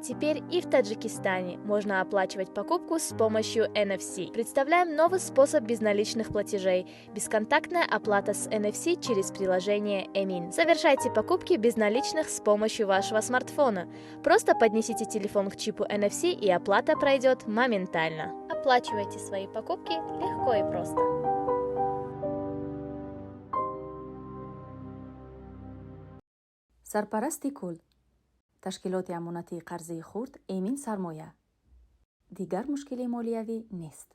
Теперь и в Таджикистане можно оплачивать покупку с помощью NFC. Представляем новый способ безналичных платежей – бесконтактная оплата с NFC через приложение Эмин. Совершайте покупки безналичных с помощью вашего смартфона. Просто поднесите телефон к чипу NFC, и оплата пройдет моментально. Оплачивайте свои покупки легко и просто. Сарпарасти кулл ташкилоти амонатии қарзии хурд «Эмин Сармоя». Дигар мушкили молиявӣ нест.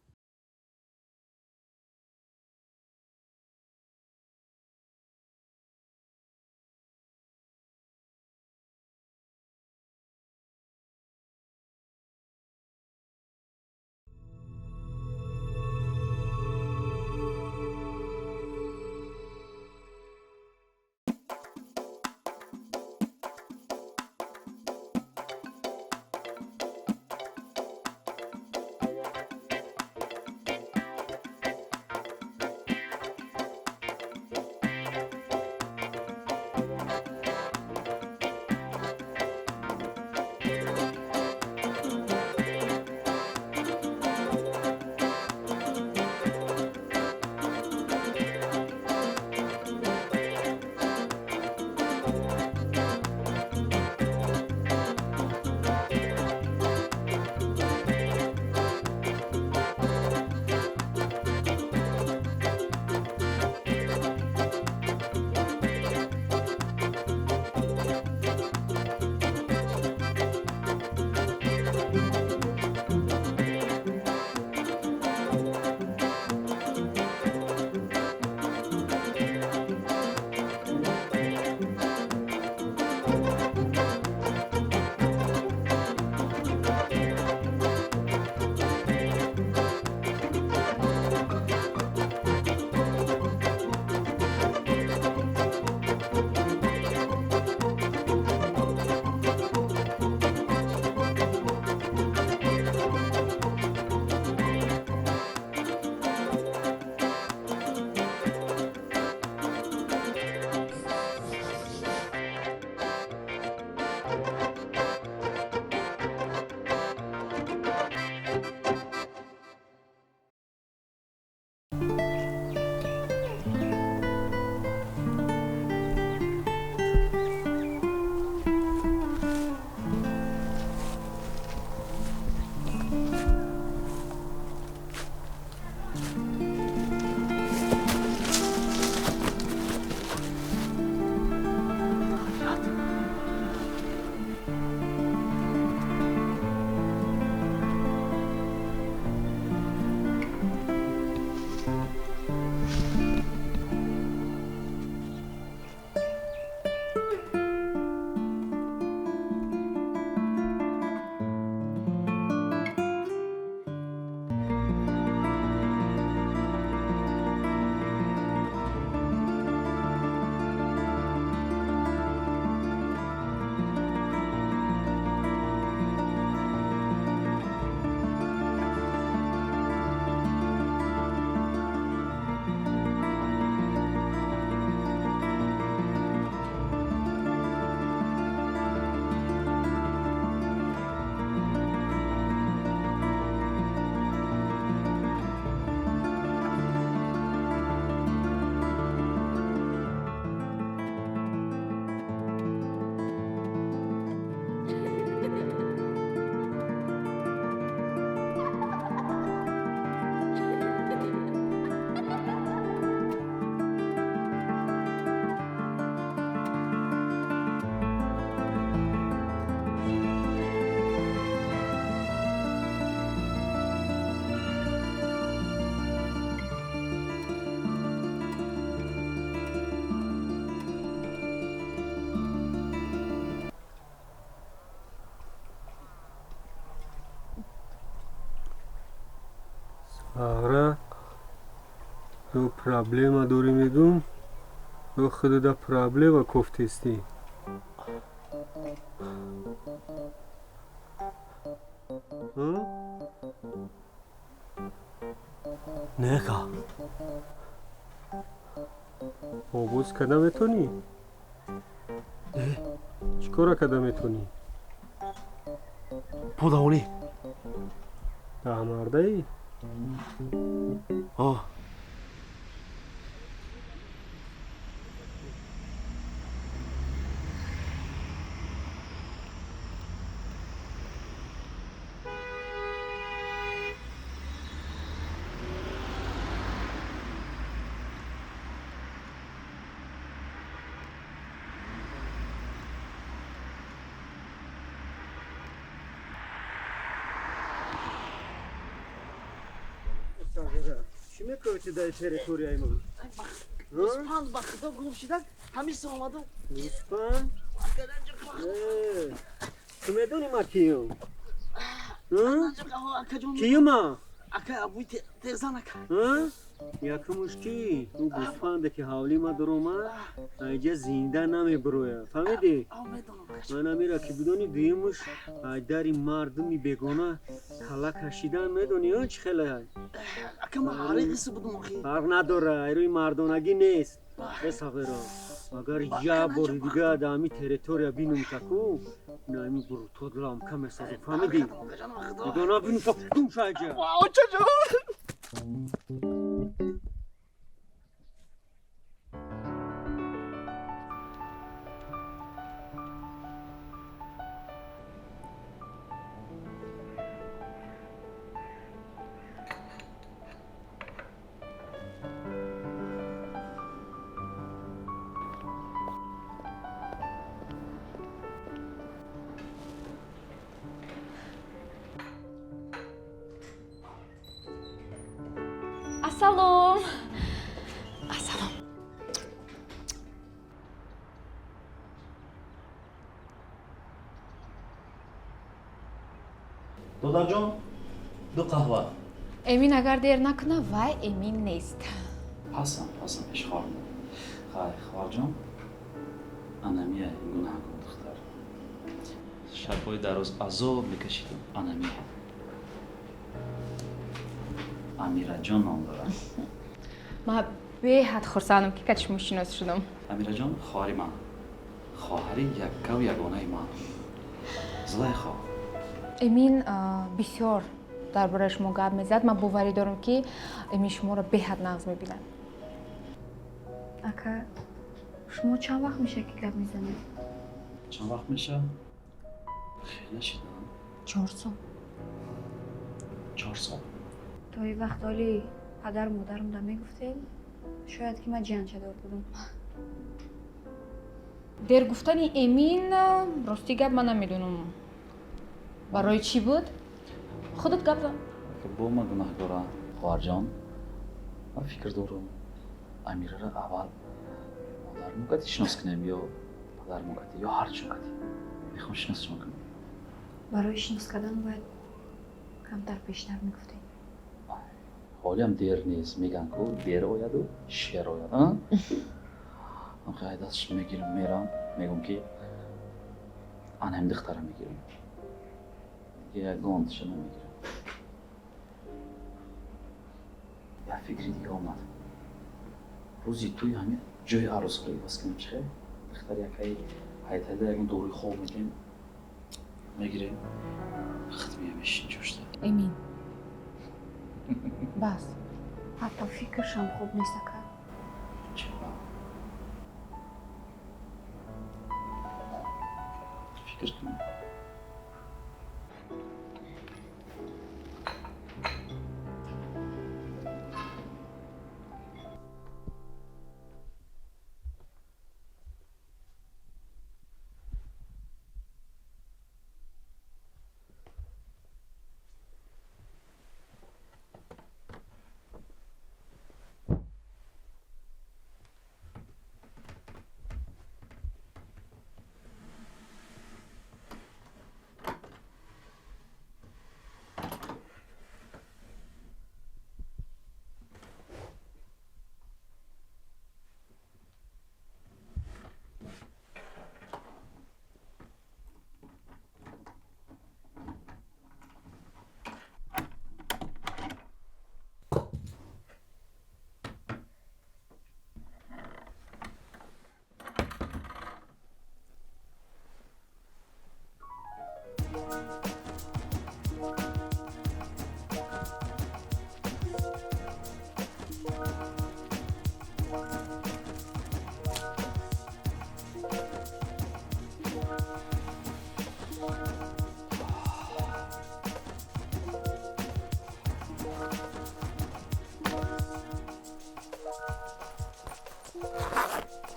Ара, ё проблема дорӣ, мегӯм, ё худуда проблема кофтестӣ. Нека. Обоз карда метонӣ? Не. Чӣ кора карда метонӣ? Подавонӣ. Даҳмардаӣ? О. Чӣ мекунӣ дар территорияи ман? Гӯспанд ба худо гум шида, ҳамиса омадам. Гӯспанд? Ту медонӣ ман киём? Киём ман? Ака, абӯи тезан ака. Якумш ки ӯ гӯспанде ки ҳавлии ма дуромад, айҷа зинда намебирояд. Фаҳмидӣ? Ман амира ки бидонӣ, дуюмуш ай дари мардуми бегона кала кашидан медонӣ, чӣ хеле? Ака, ман ҳариғиси будум охи. Фарқ надора, ай рӯи мардонагӣ нест. Э сағиро, агар як бори дига дар ҳамин территория бинум таку, ина ҳамин бурутот ламка месозам, фаҳмидӣ? Бегона бинум та гум ша айҷа. Очаҷон! Ассалом. Ассалом. Додарҷон, ду қаҳва. Эмин агар дер накуна, вай Эмин нест. Ҳастам, ҳастам, пеш хоҳам. Хай, хоҳарҷон, анамия гунаҳкор духтар. Шабҳои дароз азоб мекашидам. Анамия. Амираҷон ном дорад. Ман беҳад хурсандам, ки кати шумо шинос шудам. Амираҷон хоҳари ман. Хоҳари яккаву ягонаи ман. Зулайхо. Эмин бисёр дар бораи шумо гап мезад. Ман боварӣ дорам, ки Эмин шуморо беҳад нағз мебинад. Ака, шумо чанд вақт меша, ки гап мезанед? Чанд вақт меша? Хеле шидам. 4 сол. 4 сол. То ин вақт оли падару модарам да мегуфтем, шояд ки ман ҷиянчадор будум. Дер гуфтани Эмин, рости гап, ман намедонам барои чӣ буд. Худат гап зан. Бо ман гунаҳкора, хоҳарҷон. Ман фикр дорам, Амирара аввал модармон кати шинос кунем ё падармон кати, ё ҳарчун кати. Мехоҳам шиносшон кунам. Барои шинос кардан бояд камтар пештар мегуфтем. Ҳолиам дер нест, мегӯянд ку дер ояду шер ояд. Ай дасташ мегирам, мерам, мегӯм, ки ана ҳамин духтара мегирам. Ягонташа намегирам. Як фикри дига омад. Рӯзи тӯи ҳамин ҷои арӯсҳоро иваз кунем, чӣ хел? Духтари якаи ҳайтайда ягон доруи хоб медиҳем, мегирем, хит меямешин ҷошта. Эмин, бас. Ҳатто фикрашам хуб нест, ака. Чаро? Фикр кунем.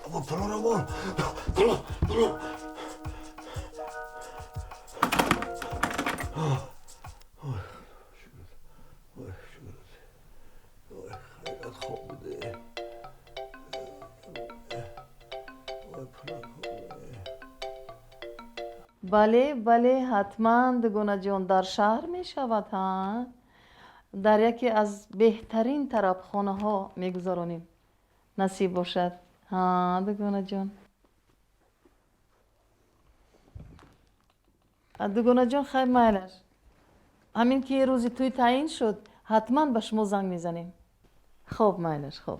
Абу пуло пуло пуло. Бале, бале, ҳатман, дугонаҷон, дар шаҳр мешавад, ҳа? Дар яке аз беҳтарин тарабхонаҳо мегузаронем. Насиб бошад. Ҳа, дугонаҷон. Дугонаҷон, хайр, майлаш. Ҳамин ки рӯзи тӯй таъин шуд, ҳатман ба шумо занг мезанем. Хоб, майлаш, хоб.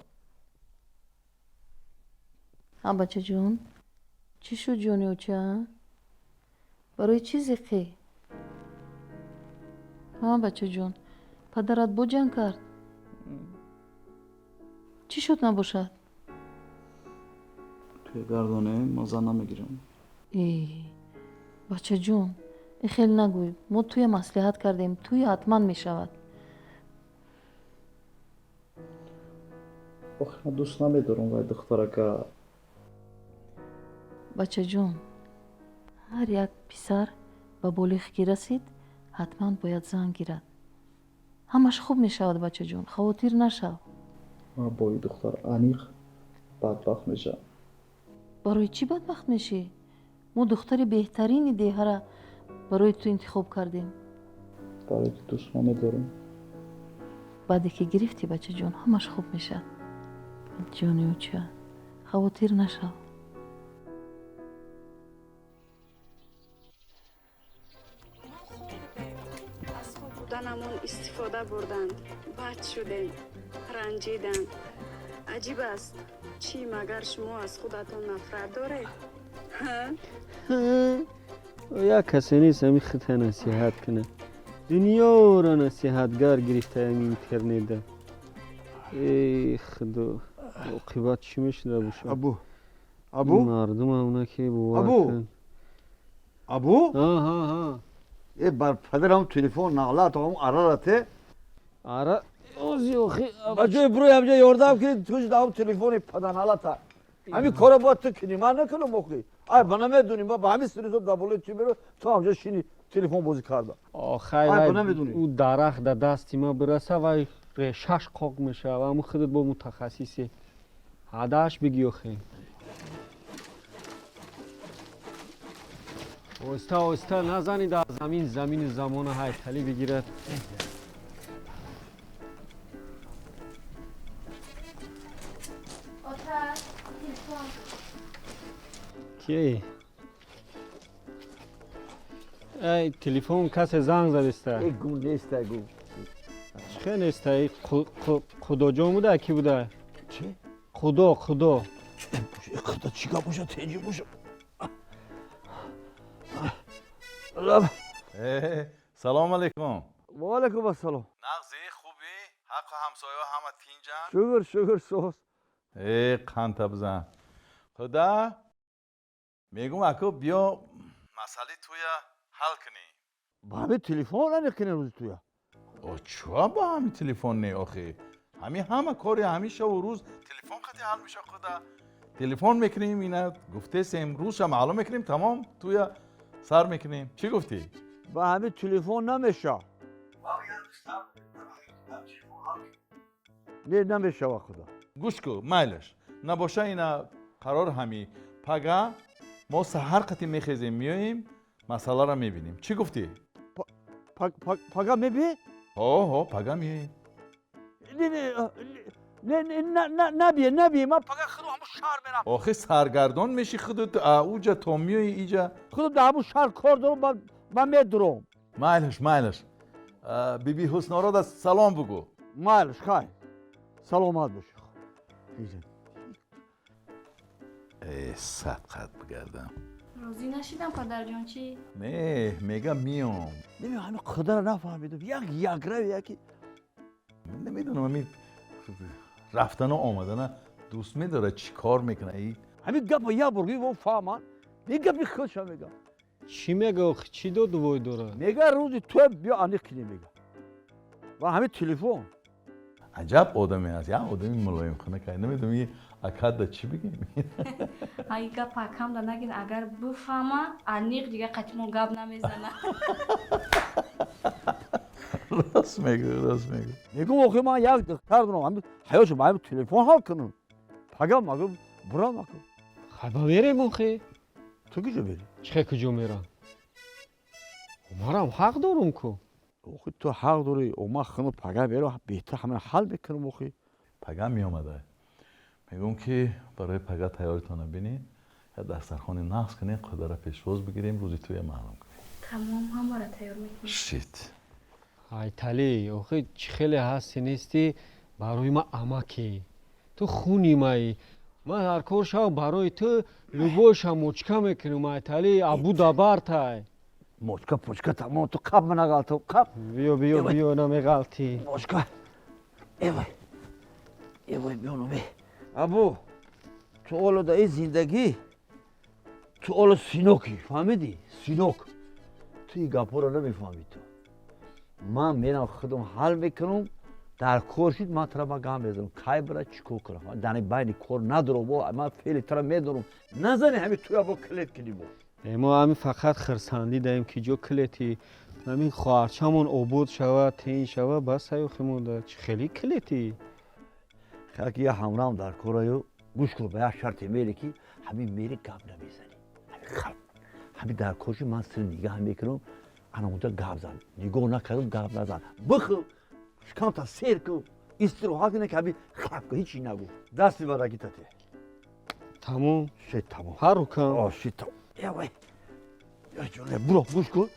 Ҳа, бачаҷон, чӣ шуд, ҷони оча? Барои чӣ зиқӣ? Ҳа, бачаҷон, падарат бо ҷанг кард? Чӣ шуд набошад? Туя гардонем, ма зан намегирам. Э, бачаҷон, ин хел нагӯй. Мо туя маслиҳат кардем, туя ҳатман мешавад. Охи, ман дӯст намедорам вай духтарака. Бачаҷон, ҳар як писар ба болиғ ки расид, ҳатман бояд зан гирад. Ҳамаш хуб мешавад, бачаҷон, хавотир нашав. Ман бо ин духтар аниқ бадбахт мешавам. Барои чӣ бадбахт мешӣ? Мо духтари беҳтарини деҳара барои ту интихоб кардем. Барое ки дӯст намедорам. Баъде ки гирифтӣ, бачаҷон, ҳамаш хуб мешавад. Ҷони оча, хавотир нашав. Аз хуб буданамон истифода бурданд, бад шудем, ранҷиданд. Аҷиб аст, чӣ магар шумо аз худатон нафрат доред? Як касе нест ҳами худта насиҳат кунад. Дунёро насиҳатгар гирифта ами интернетда. Эй худо, оқибат чӣ мешуда бошад? Абу, абу, мардумам ки бовар Абу. кунанд. Абу? Ҳа, ҳа, ҳа. Э, бар падарам телефон нағлат ам арарате. Ара, ози охи. Ба ҷои бурои ҳамҷа ёрдам кунӣ, ту ам телефони паданалата. Ҳамин кора бояд ту кунӣ, ман накунам охи. Ай, ба намедонӣ, ба ҳамин сирисо дар болои ту меро, ту ҳамҷа шини телефон бозӣ карда. Охай, Ай, вай, ба намедонӣ. ӯ дарахт дар дасти ма бираса, вай решаш қоқ мешавад. Ҳамун худат бо мутахассисе. Ҳадаш бигӣ охи. Оҳиста, оҳиста, назанӣ дар замин, замини замона ҳайталӣ бигирад. Ота, телефон. Кие? Ай, телефон касе занг задиста. Э, гум неста, гум. Чӣ хел неста? И Худоҷон буда, ки буда? Чӣ? Худо, Худо. Э, худо чӣ гап боша, тенҷи боша. Лаб. Э, салом алейкум. Ва алайкум ассалом. Нағзӣ, хубӣ? Ҳаққу ҳамсояҳо ҳама тинҷанд? Шукр, шукр, соз. Э, қанта бизан. Худа, мегум, аку, биё масъалаи туя ҳал кунӣ. Ба ҳамин телефон намекунӣ рӯзи туя? О, чуа ба ҳамин телефон не охи? Ҳамин ҳама кори ҳамин шаву рӯз телефон қати ҳал меша, худа. Телефон мекунем, ина гуфтесем, рӯзша маълум мекунем, тамом, туя сар мекунем. Чӣ гуфтӣ? Ба ҳамин телефон намеша. Не, намешава, худо. Гӯш ку, майлаш. Набоша, ина қарор ҳами. Пага мо саҳар қати мехезем, меоем, масъаларо мебинем. Чӣ гуфтӣ? Пага мебӣ? Ҳо, ҳо, пага меоем. Не, не, не, не, набие, набие, ман пага худо ҳамун шаҳр мерам. Охи, саргардон мешӣ худат, уҷа то меои иҷа. Худо дар ҳамун шаҳр кор дорам, ман медурам. Майлаш, майлаш. Биби Ҳуснорода салом бугӯ. Майлаш, хай. Саломат бошӣ. Э, садқат бигардам. Розӣ нашидам, падарҷон, чӣ? Не, мега миём. Неми, ҳамин худоро нафаҳмидам. Як якрав яки. Намедонам, ҳамин рафтану омадана дӯст медорад, чӣ кор мекунад? И ҳамин гапа як бор гӯй, фаҳман. Ин гапи худша мега. Чӣ мега охи? Чӣ доду вой дорад? Мега, рӯзи туя биё аниқ кунем, мега. Ва ҳамин телефон. Аҷаб одаме аст, як одами мулоимхона. Намедонам, Акада чӣ бигем? Ай гап акамда нагин, агар бифаҳма, аниқ дига қатимо гап намезана. Рост мегӯ, рост мегӯ. Мегӯм, охи, ман як духтар дорам, ҳами ҳаётшо ба ҳами телефон ҳал кунам. Пага магу бурам аку. Хайба мерем охи. Ту куҷо мери? Чӣ хел куҷо мерам? Марам ҳақ дорум ку. Охи, ту ҳақ дорӣ, ман хунам пага мерам, беҳтар ҳамин ҳал мекунам охи. Пага меомада. Мегӯм ки барои пага тайёритона бинед, я дастархони нағз кунед, қудара пешвоз бигирем, рӯзи туя маълум кунем. Тамом, ҳамаро тайёр мекунем. Шит. Айталӣ, охи, чӣ хеле ҳасти нести, барои ман амакӣ. Ту хуни маи. Ман ҳар кор шавам барои ту любойша мочка мекунам, Айталӣ, абу дабартай. Мочка почка тамом, ту қап манағалту, қап. Биё, биё, биё, намеғалтӣ. Мочка. Эвай. Эвай, биёну бе. Абу, ту оло да ин зиндагӣ, ту оло синоки, фаҳмидӣ? Синок. Ту ин гапҳоро намефаҳмӣ ту. Ман мерам худам ҳал мекунам, дар кор шуд, ман тара ман гам мезанам. Кай бира чӣ кор кунам? Дар байни кор надорам, бо ман феъли тара медонам. Назани ҳами туя бо клет кунӣ бо. Мо ҳами фақат хирсандӣ даем ки ҷо клети ҳамин хоҳарчамон обод шава, тин шава, бас ҳаёхимонда. Чӣ хеле клети? Хаки я ҳамраам дар кораю, гӯш кун, ба як шарте мери ки ҳамин мери гап намезанӣ. Ҳамин хап. Ҳамин дар кор шуд, ман сир нигаҳ мекунам, ана онҷа гап зан. Нигоҳ накардам, гап назан. Бихӯр, шикамта сер кун, истироҳат кун, ки ҳамин хап кун, ҳечи нагӯ. Дасти баракитате. Тамом. Шит тамом. Ҳар рукам. О, шит тамом. Эвай. Я ҷон, буро, гӯш кун.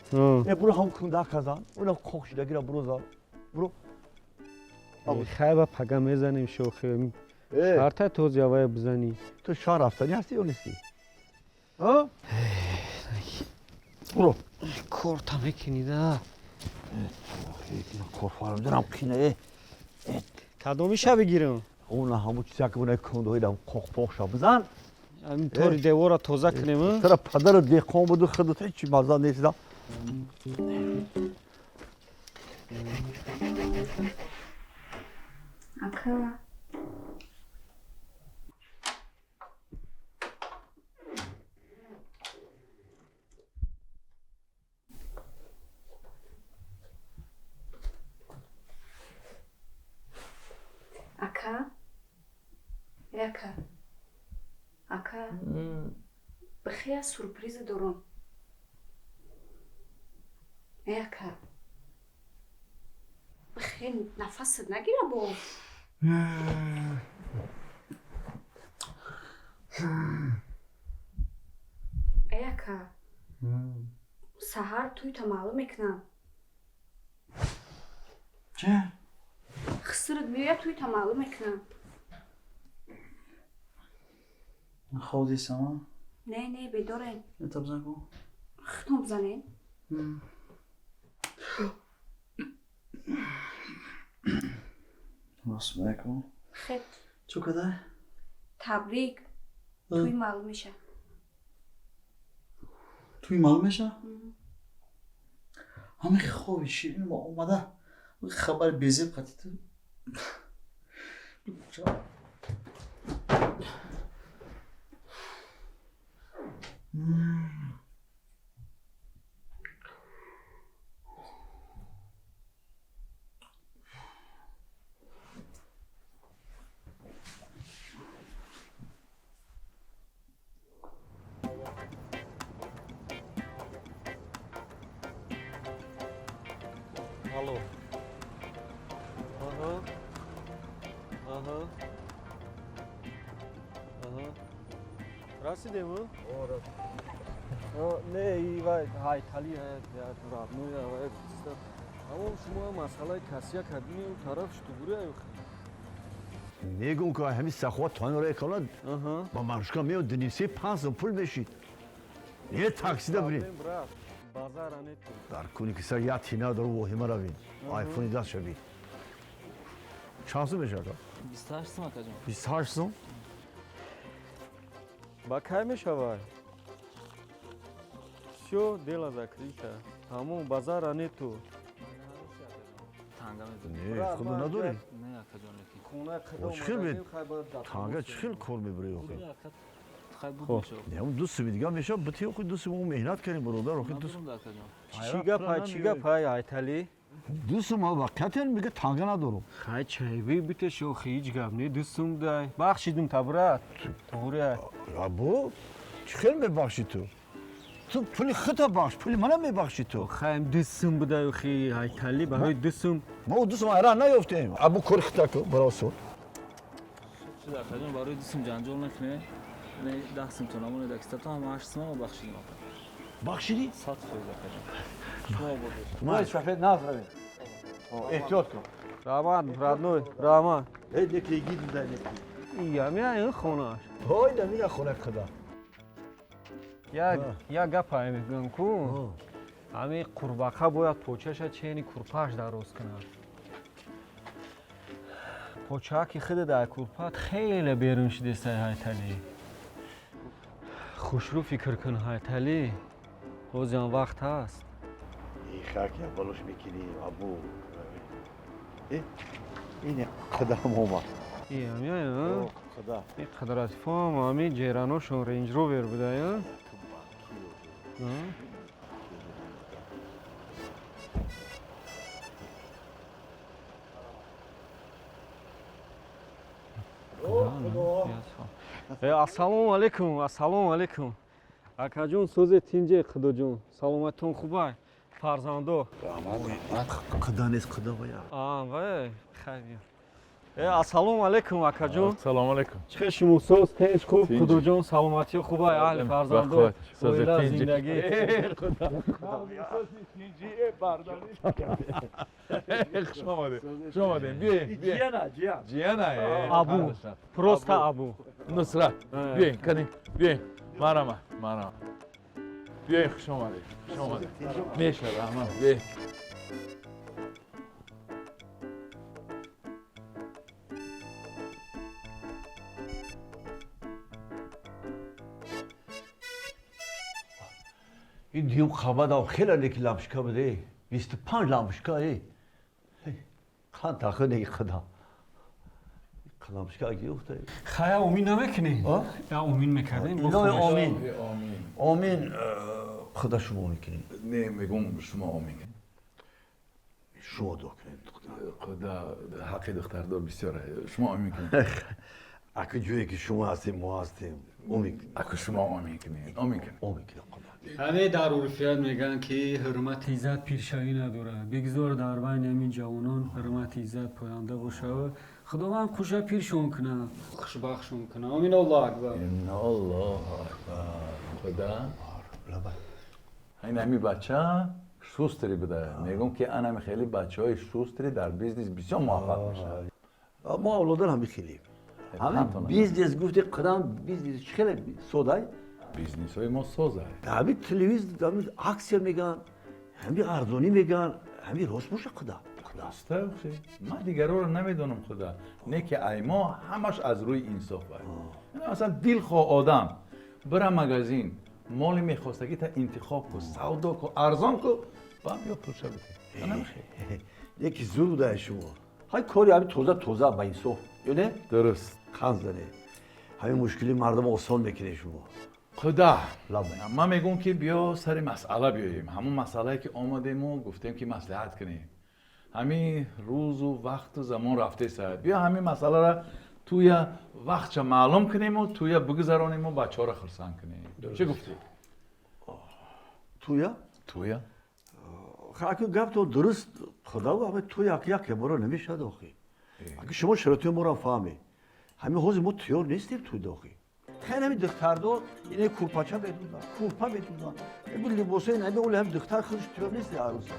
Буро ҳам кунда казан. Уна қоқ шидагира буро зан. Буро. Хайба пага мезанем шохи. Шарта тоз явая бизанӣ. Ту шаҳр рафтанӣ ҳастӣ ё нестӣ? А? Буро. Корта мекунӣ да. Кор фаҳмиданам қина. Кадомиша бигирам? Уна ҳамун чиза ки уна кундаҳои қоқ-поқша бизан. Ҳамин тори девора тоза кунем? Тара падару деҳқон буду худат ҳечи маза нест. Ака. Ака? Ака. Ака. Бихе сюрпризе дорам. Ака. Бихе нафасат нагира бо. Ака. Саҳар туйта маълум мекунам. Чӣ? Хисрат меояд, туйта маълум мекунам. Хоб дистам, а? Не, не, бедорем. Это бизан ку. Худтон бизанед. Рост мекун. Хеб. Чӣ када? Табрик. Туй маълум меша. Туй маълум меша? Ҳамин хоби ширин ма омада хабари безеб қатӣ ту. Алло. Аҳа. Аҳа. Аҳа. Расидем, а? Не, вай ҳайтали родной вай. Аммо шумо масъалаи касия кардини у тараф штугури аю. Мегӯм ки ҳамин саховат тониро экалад ба маршка мео днисе 5 пул мешид. Не таксида бирем. Дар куни ки сар як тина дору воҳима равин. Айфони даст шавид. Чанд сум мешавад? 28 сум, акаҷон. 28 сум? Ба кай мешавад? Всё, дело закрыто. Тамом, базара нету. Танга медорам. Не, худо надорӣ? Не, акаҷон, лекин. Хона О, чӣ хел танга чӣ хел кор мебарӣ охи? Хай буд мешавад. Не, ду суми дига мешавад, бити охи ду суми мо меҳнат кардем, бародар, охи ду Надорам да, акаҷон. Чӣ гап ай, чӣ гап ай, Айтали? Ду сум вақиятен мега танга надорам. Хай чайви битеш охи, ҳеҷ гап не, ду сум дай. Бахшидум та, брат. Туғри ай. Або, чӣ хел мебахшӣ ту? Ту пули худта бахш, пули мана мебахшӣ ту. Хайм ду сум будай охи, Айтали, барои ду сум. Мо ду сум айран наёфтем. Або кори худта ку, баросур. Шуд, акаҷон, барои ду сум ҷанҷол накунед. Не, 10 сум тон амоне дакиста то ҳама 8 сум ама бахшидим, ака. Бахшидӣ? 100%, акаҷон. Шумо обод бошед. Май сафед назравем. Эҳтиёт кун. Раҳмат, родной, раҳмат. Эй, неки гид дай неки. Ия, меа ин хонааш. Ой, дамина хона худа. Як гап ай мегӯям ку. Ҳами қурбақа бояд почаша чени курпааш дароз кунад. Почааки худа дар курпаат хеле берун шудестай, Ҳайталӣ. Хушрӯ фикр кун, Ҳайталӣ. Ҳозиам вақт ҳаст. Хак аввалош мекунӣ, абу. Ин қадам омад. Ия, Худа. ин қадратифом ҳами ҷераношон Рейндж Ровер буда, я? Ассалому алайкум, ассалому алайкум. Акаҷон, сӯзе тинҷе, Худоҷон. Саломатон хубай? Фарзандо. Қуда нест, қуда вая. А, вай, хайр. Ассалому алайкум, акаҷон. Салому алайкум. Чӣ хел шумо соз, тинҷ, хуб, Худоҷон, саломатӣ хубай, аҳли фарзандо, оила, зиндагӣ. Хуш омадед. Хуш омадед. Биёед, биёед. Ҷияна, ҷиян. Ҷияна. Абу. Просто Абу. Нусрат. Биёед, кани. Биёед. Марама, марама. Биёед, хуш омадед. Хуш омадед. Мешавад, раҳмат. Биёед. Ин дуюм қабадам хеле неки лампочка буде. 25 лампочка, э. Қан тахы неки худа. Лампочка гирифта. Хая омин намекунӣ? Я омин мекардем. Илоҳи омин. Омин, худа шумо мекунед. Не, мегум шумо омин. Шумо дуо кунед. Худа ҳаққи духтардор бисёр. Шумо омин кунед. Ака ҷое ки шумо ҳастем, мо ҳастем. Омин. Ака шумо омин кунед. Омин кунед. Омин кунед. Ҳаме дар урфият мегӯянд ки ҳурмати иззат пиршавӣ надорад. Бигзор дар байни ҳамин ҷавонон ҳурмати иззат поянда бошад. Худованд хуша пиршон кунад, хушбахтшон кунад. Омин, Аллоҳ акбар. Аллоҳ акбар. Худа. Ин ҳами бача шустри буда. Мегӯм ки анами хеле бачаҳои шустри дар бизнес бисёр муваффақ мешавад. Мо авлодан ҳами хелем. Ҳами бизнес гуфти қадам бизнес чӣ хеле содай? Бизнесҳои мо созай. Ҳами телевизор, ҳами аксия мегӯянд, ҳами арзонӣ мегӯянд, ҳами рост боша худа. Роста охи. Ман дигароро намедонам худа. Не ки ай мо ҳамаш аз рӯи инсоф ай. Масалан дилхоҳ одам бира магазин, моли мехостагита интихоб ку, савдо ку, арзон ку, баъд биё пулша бите. Яки зур буда шумо. Ҳай кори ҳами тоза тоза ба инсоф. Ё не? Дуруст. Қан зане. Ҳамин мушкили мардум осон мекунед шумо. Худа, ман мегӯм ки биё сари масъала биёем. Ҳамон масъалае ки омадему гуфтем ки маслиҳат кунем. Ҳамин рӯзу вақту замон рафтеса. Биё ҳамин масъаларо туя вақтша маълум кунему, туя бигузаронему, бачаҳоро хурсанд кунем. Чӣ гуфтӣ? Туя? Туя? Аки гаптон дуруст, худо, ҳама туя як як бора намешавад охи. Аки шумо шароити моро фаҳмед. Ҳамин ҳозир мо тиёр нестем туй дохи. Хеле ҳамин духтардор ине курпача медоданд, курпа медоданд. Ин либосои наби оли ҳамин духтар худаш тиёр нест арӯса.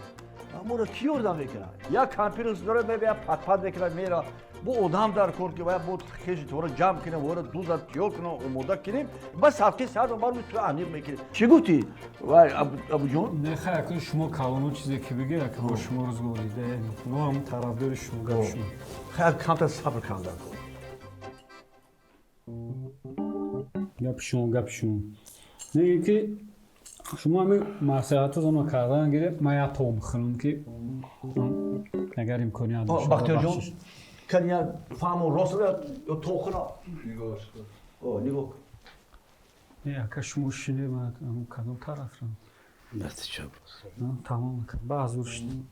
Моро ки ёрдам мекунад? Як кампирус дорад, мебия патпат мекунад, мера. Бо одам дар кор ки бояд бо хеши туро ҷамъ кунем, вора дуза тиёр кунем, омода кунем, ба садқи сад бар ту аниқ мекунем. Чӣ гуфтӣ? Вай Абуҷон? Не, хай, акун шумо калоно чизе ки бигӯед, ака бо шумо рӯзгор дидаем. Мо ҳам тарафдори шумо, гап шумо. Хай камтар сабр кунам дар кор. Гапи шумо, гапи шумо. Мегӯем ки шумо ҳамин маслиҳатотонро кардан гиред, ман як то бихӯрам ки Агар имконият бошад. Бахтиёрҷон, кан я фаҳму рост ё тохира. Нигоҳ. О, нигоҳ. Не, ака, шумо шине, ман кадом тараф рам? Дасти чап. Тамом, ака, ба ҳазур шидем.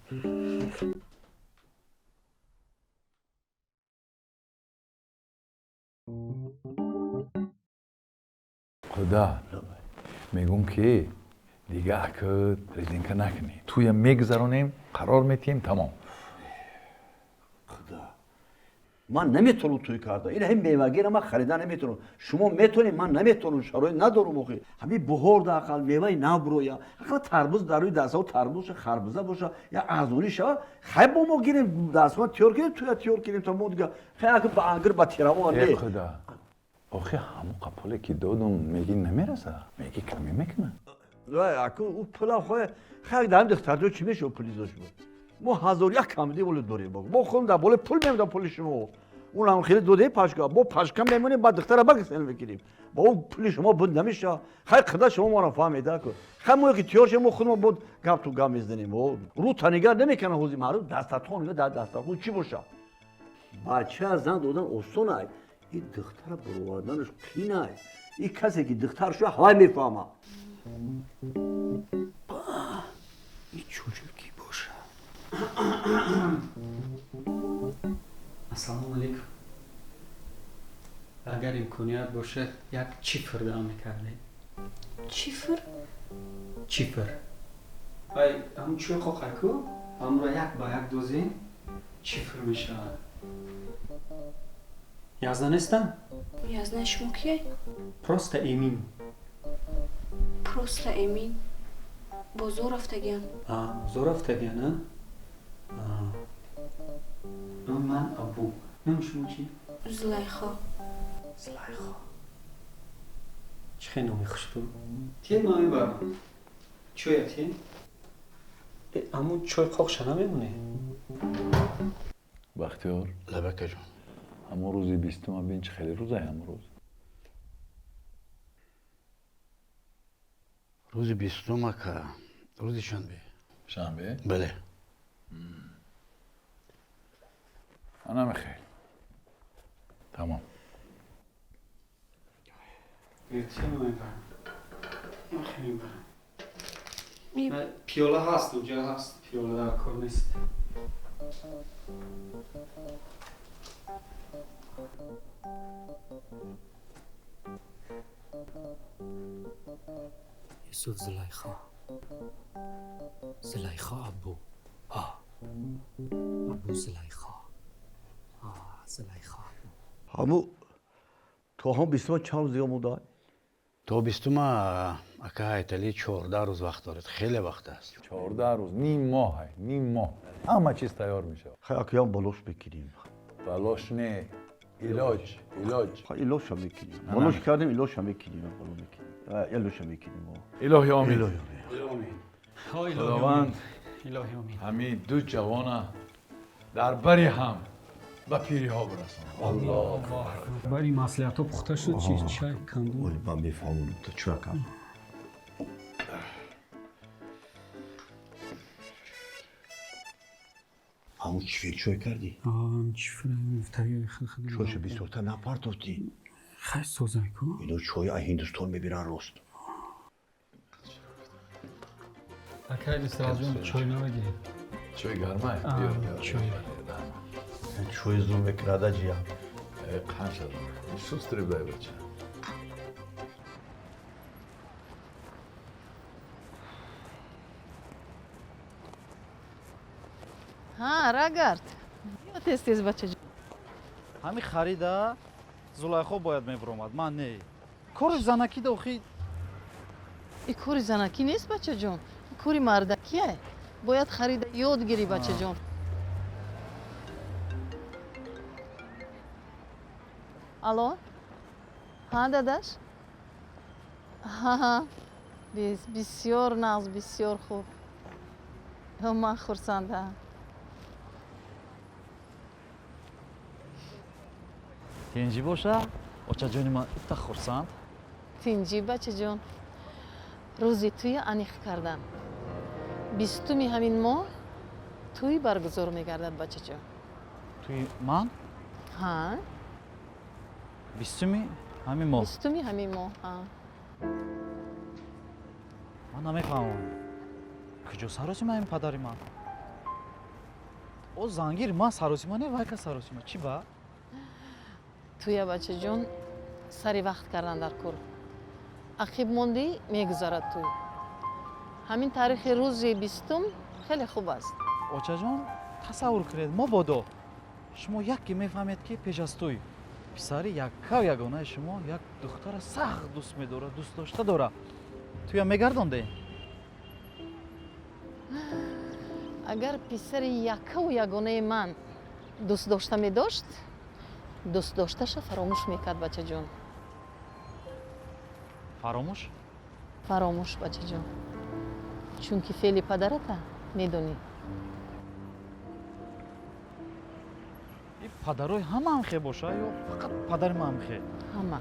Худо, мегум ки дига ака резинка накунӣ. Туя мегузаронем, қарор метиҳем, тамом. Худо, ман наметавонам тӯй карда. Ин ҳам мевагира ман харида наметавонам. Шумо метавонед, ман наметавонам, шароит надорам охи. Ҳамин буҳор да ақал меваи нав бироя. Ақал тарбуз дар рӯи дастҳо тарбуз ша, харбуза боша, я арзонӣ шава. Хай бо мо гирем дастҳо тиёр кунем, туя тиёр кунем то мо дига. Хай ака ба ангир ба тирамо не. Э худо, охи ҳамон қапуле ки додум, меги намераса, меги камӣ мекунад. Вай, ака, ӯ пула хой, хай дар духтарҷо чӣ мешавад пули зош буд? Мо 1001 камди воле дорем. Мо худам дар болои пул мемонем, пули шумо. Унам хеле додаи пашка. Мо пашка мемонем, баъд духтара багсел мекунем. Ба ӯ пули шумо буд намешавад. Хай қида шумо моро фаҳмида ку. Хай мо ки тиёр шем, мо худмо буд гап ту гап мезанем. Рӯ танигар намекунад ҳози маъруф, дастархон ё дар дастархон чӣ бошад? Бача зан додан осон ай. Ин духтара бароварданаш қин ай. Ин касе ки духтар шуда, ҳавай мефаҳмад. Ин чӯҷо ки бошад? Ассалому алайкум. Агар имконият бошад, як чифр дам мекардед. Чифр? Чифр. Ай, ҳамун чӯй қоқай ку, ҳамонро як ба як дозем, чифр мешавад. Язна нестам? Язна шумо кие? Просто Эмин. Просто Эмин. Бозор рафтагиан. А, бозор рафтагиан, а? Ман Абу. Номи шумо чӣ? Зулайхо. Зулайхо. Чӣ хел номи хушбӯ? Тие ман мебарам. Чоя тие? Ҳамун чой қоқша намемоне? Бахтиёр. Лабакаҷон. Ҳамон рӯзи бистума бин, чӣ хеле рӯзае ҳамон рӯз? Рӯзи бистум, ака, рӯзи шанбе. Шанбе? Бале. Ана мехел. Тамом. Пиёла ҳаст, унҷа ҳаст, пиёла дар кор нест. Юсуф Зулайхо. Зулайхо Абу. Абу Зулайхо. Зулайхо Абу. Ҳаму то ҳам бистума чанд рӯз дига монда? То бистума, ака Ҳайталӣ, 14 рӯз вақт доред. Хеле вақт аст. 14 рӯз, ним моҳ, ним моҳ. Ҳама чиз тайёр мешавад. Хай акаям балош бикунем. Балош не, илоҷ, илоҷ. Хай илоҷ ҳам мекунем. Балош кардем, илоҷ ҳам мекунем, бало мекунем. Илоҷ ҳам мекунем. Илоҳи омин. Илоҳи омин. Худованд Илоҳи омин. Ҳамин ду ҷавона дар бари ҳам ба пириҳо бирасонад. Аллоҳ акбар. Бари маслиҳатҳо пухта шуд, чи чай канду? Оли ман мефаҳмонам то чӣ ракам. Ҳамун чифер чой кардӣ? Чифер хел. Чойшо бисёртар напартофтӣ. Хай созай ку. Ино чой аз Ҳиндустон мебиранд рост. Акай Нусратҷон, чой намегиред? Чой гармай? Чой. Чой зур мекунад, аҷия. Қанд шад. Шустри бай бача. Ҳа, Рагард. Биё тез тез, бачаҷон. Ҳамин харида Зулайхо бояд мебуромад, ман не. Кори занакӣ да охи. И кори занакӣ нест, бачаҷон. Кори мардакие. Бояд харида ёд гирӣ, бачаҷон. Алло? Ҳа, дадаш? Ҳа, бисёр нағз, бисёр хуб. Ман хурсандам. Тинҷӣ боша, очаҷони ман ита хурсанд. Тинҷӣ, бачаҷон. Рӯзи туя аниқ кардам. Бистуми ҳамин моҳ Тӯй баргузор мегардад, бачаҷон. Тӯи ман? Ҳа. 20-уми ҳамин моҳ? 20-уми ҳамин моҳ, ҳа. Ман намефаҳмам, куҷо саросима ин падари ман? О зангир, ман саросима не, вайка саросима. Чӣ ба? Тӯя, бачаҷон, сари вақт кардан дар кор. Ақиб мондӣ, мегузарад тӯй. Ҳамин таърихи рӯзи 20-ум хеле хуб аст. Очаҷон, тасаввур кунед, мободо шумо яке мефаҳмед, ки пеш аз тӯй писари яккав ягонаи шумо як духтара сахт дӯст медорад, дӯст дошта дорад. Тӯя мегардонде? Агар писари яккаву ягонаи ман дӯст дошта медошт, дӯст дошташа фаромӯш мекард, бачаҷон. Фаромӯш? Фаромӯш, бачаҷон, чунки феъли падарата медонӣ. Падарои ҳама ҳамхе боша ё фақат падари ман ҳамхе? Ҳама.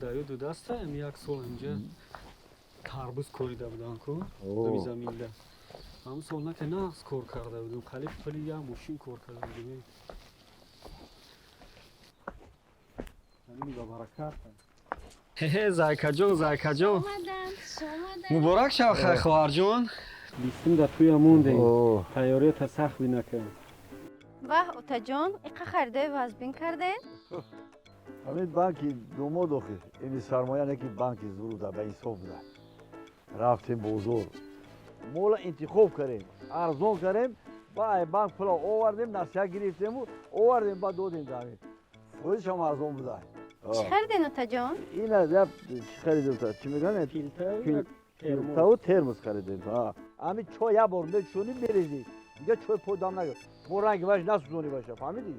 Дарё дудаста, як сол инҷа карбуз корида будам ку, ами заминда. Ҳамун сол нака нағз кор карда будем, қалиб пули як мошин кор карда будем. Замини ба баракат. Хе, зайкаҷон, зайкаҷон. Муборак шав, хай хоҳарҷон. 20-ум да туя мондем. Тайёриёта сахт бинакам. Ваҳ, отаҷон, иқа харидои вазбин кардем? Ҳамин банки домод охир, ини сармоя не ки банки зур буда, ба инсоф буда. Рафтем бозор. Мола интихоб кардем, арзон кардем, ба ай банк пула овардем, насиҳа гирифтему, овардем, ба додем дар. Фоизшам арзон буда. Чӣ харидем, отаҷон? Ина чӣ харидем, чӣ мегӯянд? Филтаву термос харидем. Ҳамин чой як бор мечӯнӣ, мерезӣ. Дига чой по дам нагир. Мо ранги ваш насӯзонӣ баша, фаҳмидӣ?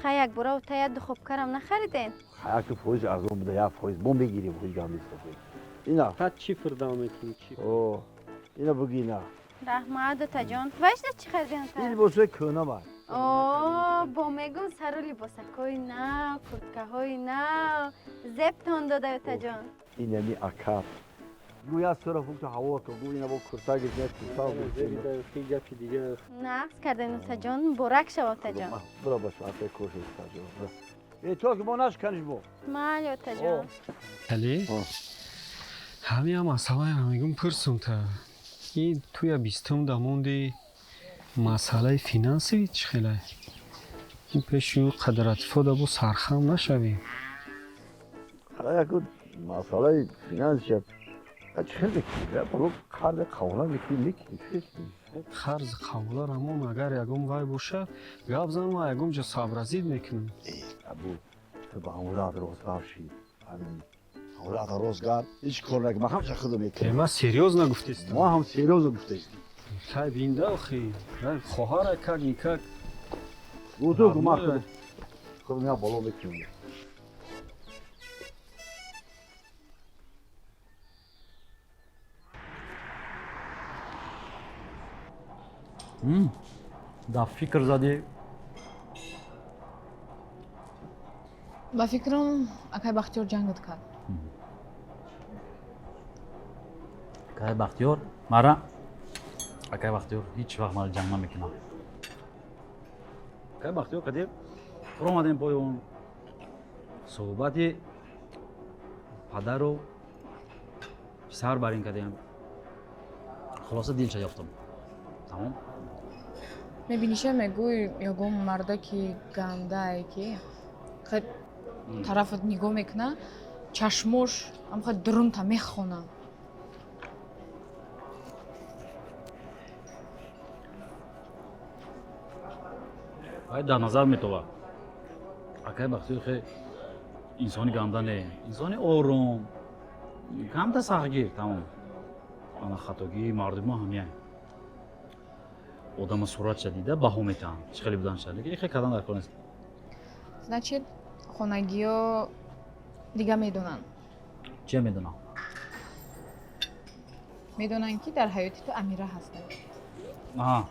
Хай, як бора ота як духобкарам нахаридем? Хай, яке фоиз арзон буда, як фоиз мо мегирем, ҳеҷ гап нест. Ина. Фақат чифр дам мекунӣ, чифр. О, ина буги, ина. Раҳмат, отаҷон. Вашда чӣ харидем, ота? Ин либосҳои кӯҳна бар. О, бо мегум сару либосакҳои нав, курткаҳои нав. Зебтон дода, отаҷон. Ин яъни акаб. Гӯя сура фукта ҳаво ка, гӯ ина бо курта гирифт, курта гирифт. Гапи дигар. Нағз кардем, отаҷон, муборак шав, отаҷон. Бира баш, акай коши, отаҷон. Э, то ки мо нашканиш бо. Майли, отаҷон. Али? Ҳамин ҳам масъалаеро мегум пурсум та. Ин туя 20-ум да монди, масъалаи финансӣ чӣ хелай? Ин пеши ӯ қадратифода бо сархам нашавем. Яку масъалаи финансия чӣ хел мекунӣ? Боло қарзи қавла мекунӣ, мекунӣ. Қарзи қавла рамон агар ягон вай боша, гап зан, ман ягон ҷо сабразид мекунам. Абу, ту ба ҳамурат розгар шӣ. Ҳамурат розгар, ҳеҷ кор накун, ман ҳамаша худам мекунам. Ман серьёзно гуфтестам. Ман ҳам серьёзно гуфтестам. Хай бинда охи, хоҳара как никак. Гуту ман худам я боло мекунам. Дар фикр задӣ? Ба фикрам, акай Бахтиёр ҷангат кард. Акай Бахтиёр мара, акай Бахтиёр ҳеҷ вақт мара ҷанг намекунад. Акай Бахтиёр қадим фуромадем поён, суҳбати падару писар бар ин кардем, хулоса дилша ёфтам. Тамом. Мебиниша, мегӯй, ягон мардаки гандае ки тарафат нигоҳ мекуна, чашмош амха дурунта мехона. Вай дар назар метова. Акай Бахтиёр хе инсони ганда не, инсони ором, камта сахтгир, тамом. Ана хатогии мардуми мо ҳамияй. Одама суратша дида баҳо метаҳанд, чӣ хеле буданша, лекин хе кардан дар кор нест. Значит, хонагиё дига медонанд. Чия медонанд? Медонанд, ки дар ҳаёти ту Амира ҳастанд. Аҳа.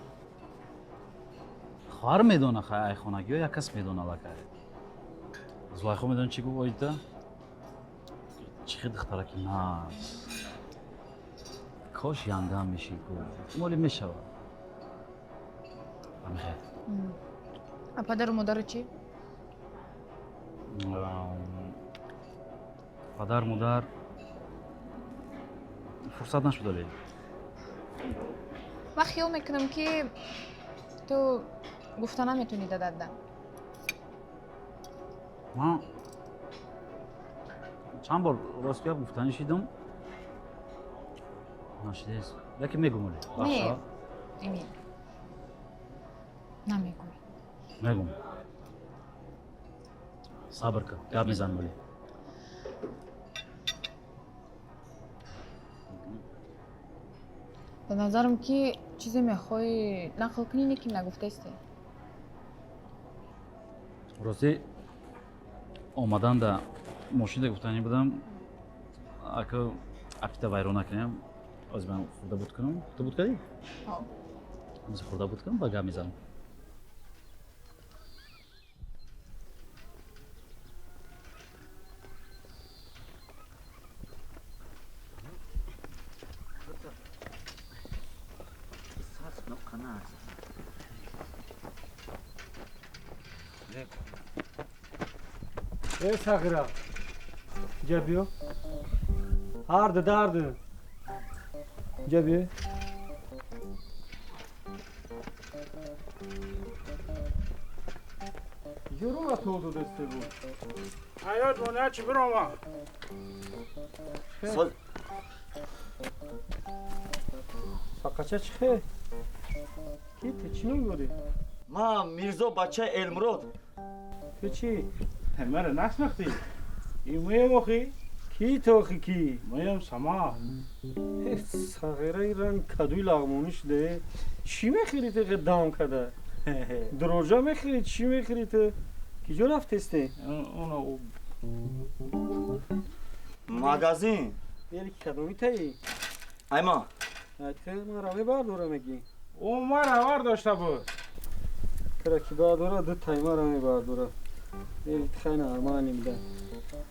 Хоҳар медона, хай, ай хонагиё як кас медона лакай. Зулайхо медонӣ чӣ гуфт оида? Чӣ хел духтараки нас. Кош янгам мешид гуфт. Моли мешавад. Амихел. А падару модару чӣ? Падар модар фурсат нашудале. Ман хиёл мекунам ки ту гуфта наметонӣ дададда. Ман чанд бор рост гап гуфтанӣ шидам. Нашидест. Лекин мегум оле. Не, Эмин. Намегӯй. Мегум. Сабр кун, гап мезанем оле. Ба назарам ки чизе мехоҳӣ нақл кунӣ, не ки нагуфтаисте. Ростӣ омадан да мошинда гуфтанӣ будам, ака апита вайрон накунем, ҳозир ман хурда буд кунам. Хурда буд кардӣ? Ҳозир хурда буд кунам, ба гап мезанам. Э сағира, инҷа биё. Ҳарду дарду. Инҷа биё. Ёрума тол додасте буд. Ҳаёт монеа чӣ бирома? Фақача чӣ хел? Ки ту чӣ ном дорӣ? Ман Мирзо бачаи Элмурод. Ту чӣ? Мара нашнохтӣ? И муем охи? Ки ту охи ки? Муем Сама. Сағираи ранг кадуи лағмонӣ шуда. Чӣ мехӯрӣ ту хе дам када? Дроҷа мехӯрӣ, чӣ мехӯрӣ ту? Киҷо рафтесте? Магазин. Ели кадоми таи? Айма. Ту мара мебардора мегӣ? Ӯ мара бардошта буд. Тура ки бардора, ду тай мара мебардора. Велик хай нормальный буда.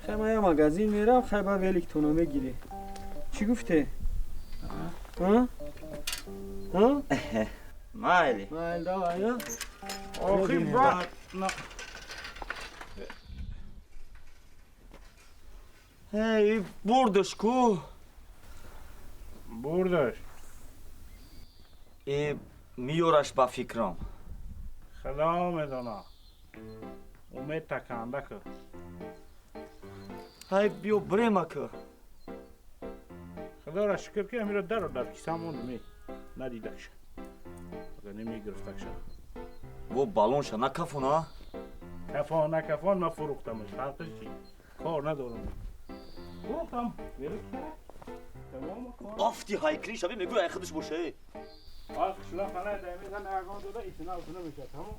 Хай ман я магазин мерам, хай ба великтона мегирӣ. Чӣ гуфте? А? А? Майли. Майли, давай, а? Охи ба. Эй, бурдаш ку? Бурдаш. Э, миёраш ба фикрам. Худо медона. Умед таканда ку. Ҳай биё брема ку. Худоро шукр ки амиро даро дар киса мондум, надидакша. Агар намегирифтакша. Во баллонша накафона? Кафон накафон ман фурӯхтамаш, фарқиш чи? Кор надорам. Фурӯхтам. Афти ҳайкри шаби мегӯй ай худаш боша. Ай қишлоқ хана даймезан ягон дода итина утина мешад, тамом.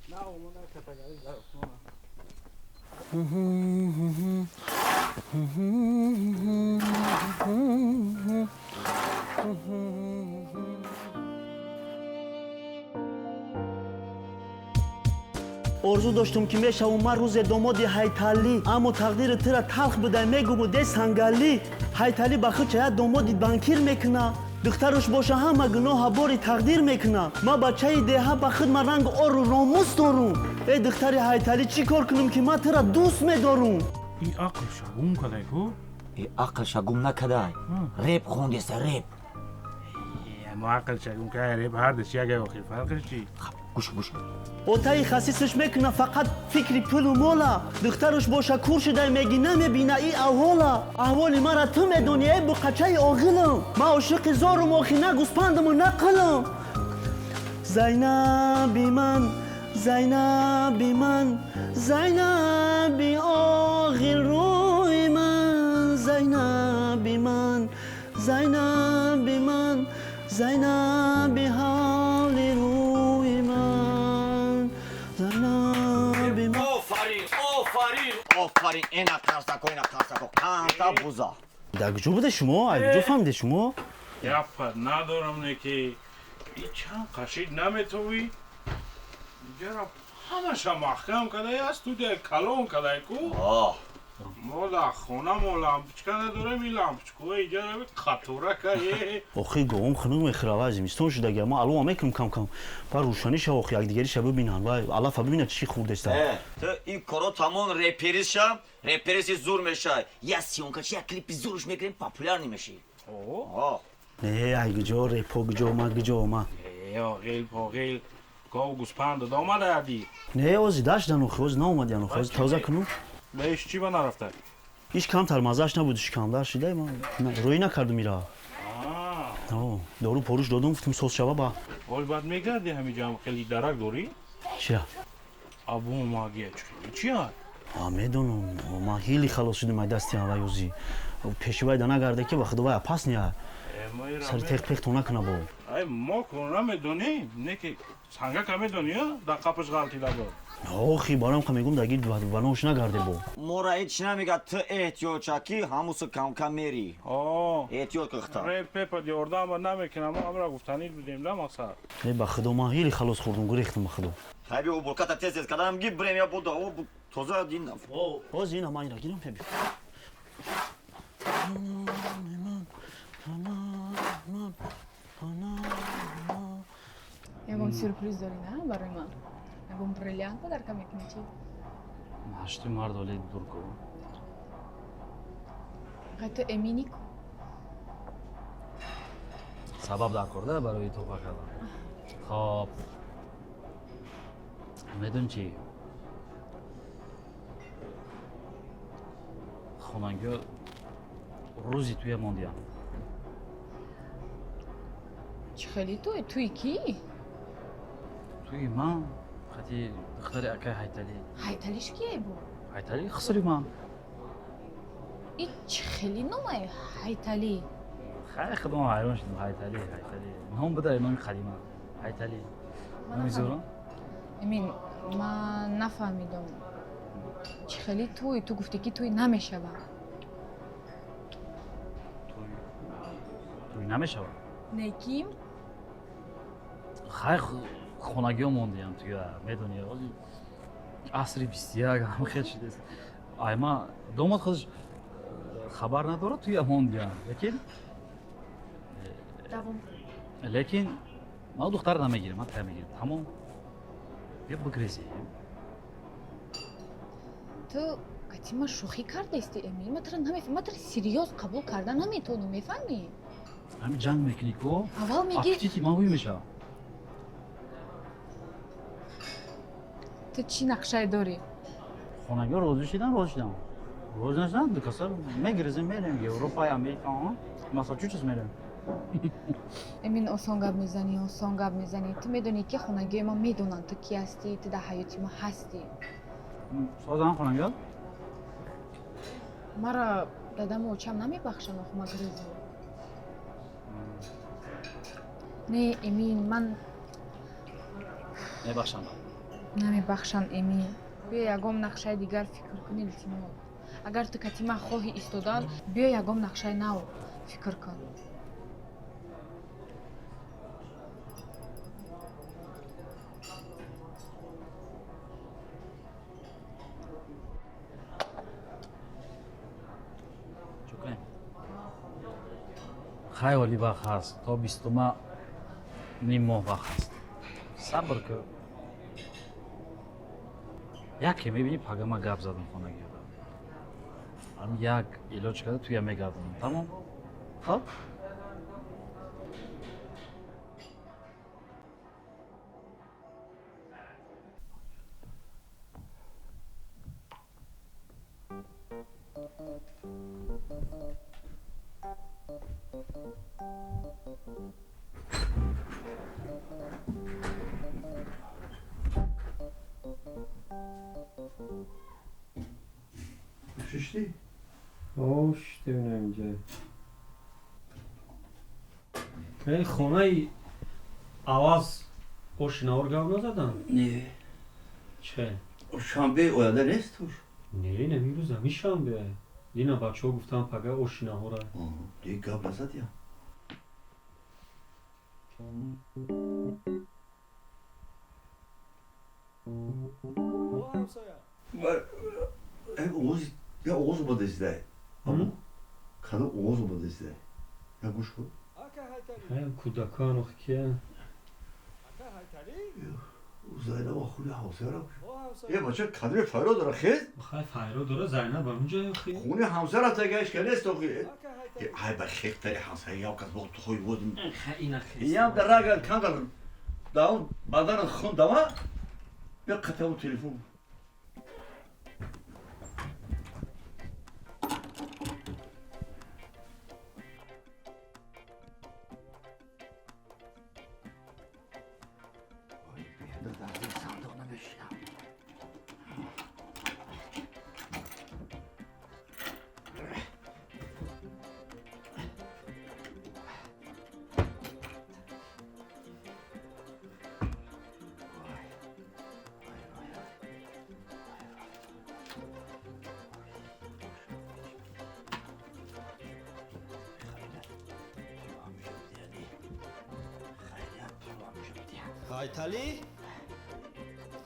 На омода катагари дар осмона. Орзу доштум ки мешавум ман рӯзе домоди Ҳайталӣ, аммо тақдири тура талх буда мегуму де сангалӣ. Ҳайталӣ ба худ чая домоди банкир мекуна, духтаруш боша ҳама гуноҳа бори тақдир мекуна. Ман бачаи деҳа ба худ ман ранг ору ромус дорум. Э духтари Ҳайталӣ, чӣ кор кунум ки ман тура дӯст медорум? И ақлша гум кадай ку? И ақлша гум накадай, реп хондеса, реп. Мо ақлша гум кадай, реп ҳардаш ягай охир, фарқиш чи? Гӯш гӯш. Отаи хасисаш мекуна фақат фикри пулу мола, духтаруш боша кур шудай меги намебина и аҳвола. Аҳволи мара ту медонӣ, э буқачаи оғилам. Ман ошиқи зорум охи, на гӯспандаму на қилам. Зайнаби ман, Зайнаби ман, Зайнаби оғилрӯи ман, Зайнаби ман, Зайнаби ман, Зайнаби ҳавли рӯи ман, Зайнаби ман. Офарин, офарин, офарин, ина қарсако, ина қарсако, қанта буза. Дар куҷо буда шумо? Аз куҷо фаҳмиде шумо? Гапа надорам, не ки и чанд қашид наметовӣ. Иҷара Ҳамаша маҳкам кадай, студия калон кадай ку. Мо дар хона мо лампочка надорем, ин лампочкаҳо иҷа қатора кае. Охи говом хунук мехӯра, вай зимистон шудаги, ма алова мекунам кам-кам. Ба рӯшанӣ шава, охи якдигариша бибинанд, вай алафа бибинад чӣ хӯрдеста. Ту ин коро тамом репериша, репериси зур мешавад. Я съёмкачи, як клипи зурш мекунем, популярный мешӣ. Не, ай гиҷо репо гиҷо ма гиҷо ма. Оғил, оғил, гов гӯспанд дод омадади. Не, ози даштан охи, ози наомадиан охи, ози тоза кунум. Ба иш чӣ ба нарафта? Иш камтар маззааш набуд, шикамдар шида, ман рӯй накардум ира. Дору поруш додум, гуфтум соз шава ба. Ой, баъд мегарди ҳамин ҷам хеле дарак дорӣ? Чия? Абу магия чия? А медонам, ман хеле халос шудам ай дасти ҳавай ози. Пеши вай да нагарде ки ба худо вай апас ния. Сари тех пех то накуна бо. Ай мо ко намедонем, не ки сангака медонӣ, дар қапаш ғалтида бо. Охи барам ка мегум даги ба нош нагарде бо. Мора ҳеч намегад, ту эҳтиёт ша ки ҳамусу кам-кам мери. Эҳтиёт кихта. Реп-пепа ёрдама намекунам, мо ҳамра гуфтанӣ будем да мақсад. Не, ба худо ман хеле халос хӯрдум, гурехтам ба худо. Хай биё уборката тез-тез кардам, ги бирем я буда, о тоза дин. Оз ина ман ира гирам пеби. Ягон сюрприз дорӣ на барои ман? Ягон бриллиант подарка мекунӣ чӣ? Ҳашти мард оле дур ку. Ғай ту эминӣ ку? Сабаб дар корда барои туҳфа кардан. Хоб. Медонӣ чӣ? Хонангиҳо рӯзи туя мондиям. Чӣ хеле туй? Туи кӣ? Туи ман, хати духтари акай Ҳайталӣ. Ҳайталиш кие бу? Ҳайталӣ хусури ман. И чӣ хеле номае Ҳайталӣ? Хай худам ҳайрон шудам. Ҳайталӣ, Ҳайталӣ. Ном буда номи қадима. Ҳайталӣ. Номи зӯро? Эмин, ман нафаҳмидам. Чӣ хеле туй? Ту гуфтӣ ки туй намешавад. Туй намешавад? Не ким? Хай хонагиҳо мондиям туя, медонӣ, асри 21 ҳам хел шудааст. Ай ма домод худаш хабар надорад туя мондиям, лекин ман духтар намегирам, ман тая мегирам. Тамом. Бия бигрезем. Ту кати ма шӯхӣ кардаисти, Эмин? Ман туро намефаҳмам, ман туро серьёз қабул карда наметавонам, мефаҳмӣ? Ҳамин ҷанг мекунӣ ку? Аввал мегӣ аппетити ман ҳуй мешавад. Ту чӣ нақшае дорӣ? Хонагиҳо розӣ шидан, розӣ шидан. Розӣ нашидан, ду каса мегирезем, мерем Европа, Америка, Массачусетс мерем. Эмин, осон гап мезанӣ, осон гап мезанӣ. Ту медонӣ ки хонагиҳои ман медонанд ту кӣ ҳастӣ, ту дар ҳаёти ман ҳастӣ. Созан хонагиҳо? Мара дадаму очам намебахшанд, охо ма гирезам. Не, Эмин, ман мебахшанд. Намебахшанд, Эмин. Биё ягон нақшаи дигар фикр кун, илтимос. Агар ту кати ман хоҳӣ истодан, биё ягон нақшаи нав фикр кун. Чӣ кунем? Хай оли вақт ҳаст, то 20 ним моҳ вақт ҳаст. Сабр кун. Яке мебинӣ пага ман гап задам хонагиҳо. Ҳам як илоҷ карда туя мегардонам. Тамом? Хоб? Шишти? О, шиштем инҷа. Эй, хонаи аваз ошинавор гап назадан? Не. Че? Шанбе оянда нест уж? Не, не, имрӯз ҳамин шанбе. Дина бачаҳо гуфтан пага ошинаҳора. Диг гап назад я. Я оғоз омада истай. Аммо кадом оғоз омада истай? Я гӯш кун. Кӯдакон охи кия? Зайнаба хуни ҳамсояра. Е бача кадоме файро дора хез? Хай файро дора Зайнаб ҳамунҷо охи. Хуни ҳамсоя рафта гаш ка нест охи. Ай ба хектари ҳамсоя яв кас бо тухои водим. Ям дар рага кандал даун бадан хун дава. Бя қатаву телефон. Айтали?